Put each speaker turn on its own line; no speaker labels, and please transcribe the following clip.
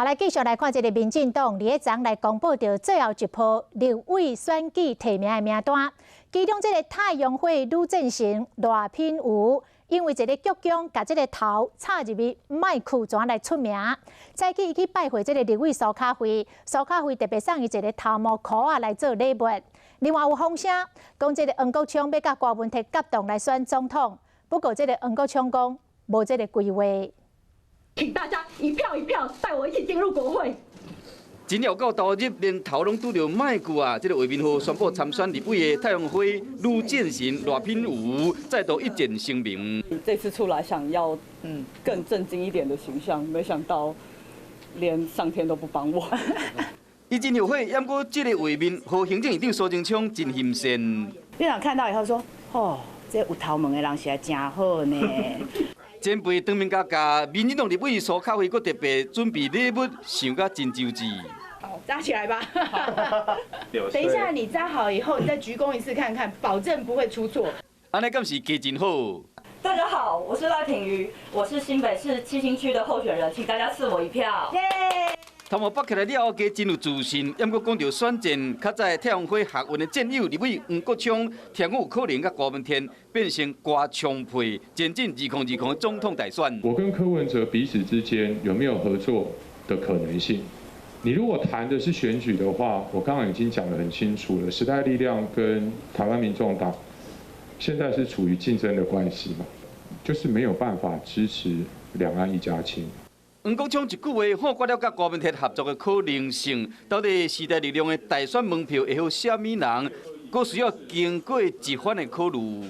來繼續來看這个民進黨，佇咧昨來公布著最後一波立委選舉提名的名單，其中這个太陽花呂建成、賴品妤，因為一个鞠躬，共這个頭插入去麥克怎來出名。早起伊去拜會這个立委蘇卡惠，蘇卡惠特別送伊一个頭毛箍仔來做禮物。另外有風聲講，這个黃國昌欲佮柯文哲結黨來選總統，不過這个黃國昌講無這个規劃。
請大家一票一票帶我一起進入國會。
真有夠投入，連頭攏拄著麥克啊！這个畫面號宣布參選立委的太陽花呂建成、賴品妤再度一戰成名。
這次出來想要更正經一點的形象，沒想到連上天都不幫我。
伊真後悔，毋過這个畫面，予行政院長蘇貞昌真欣羨。
院長看到以後說：哦，這有頭毛的人實在真好呢。
前輩當面共民進黨立委蘇巧慧，閣特別準備禮物，想甲真周至。
好，紮起來吧。等一下，你紮好以後，你再鞠躬一次看看，保證不會出錯。
按呢敢是加真好。
大家好，我是賴品妤，我是新北市七星區的候選人，請大家賜我一票。
耶！
頭毛拔起來了後，加真有自信。毋過講著選戰，較早太陽花學運的戰友立委黃國昌，聽講有可能佮柯文哲變成柯昌配，前進2020總統大選。
我跟柯文哲彼此之間有沒有合作的可能性？你如果談的是選舉的話，我剛剛已經講得很清楚了，時代力量跟台灣民眾黨現在是處於競爭的關係嘛，就是沒有辦法支持兩岸一家親。
黃國昌一句話，否決了佮柯文哲合作的可能性。到底時代力量的大選門票會予啥物人？閣需要經過一番的考慮。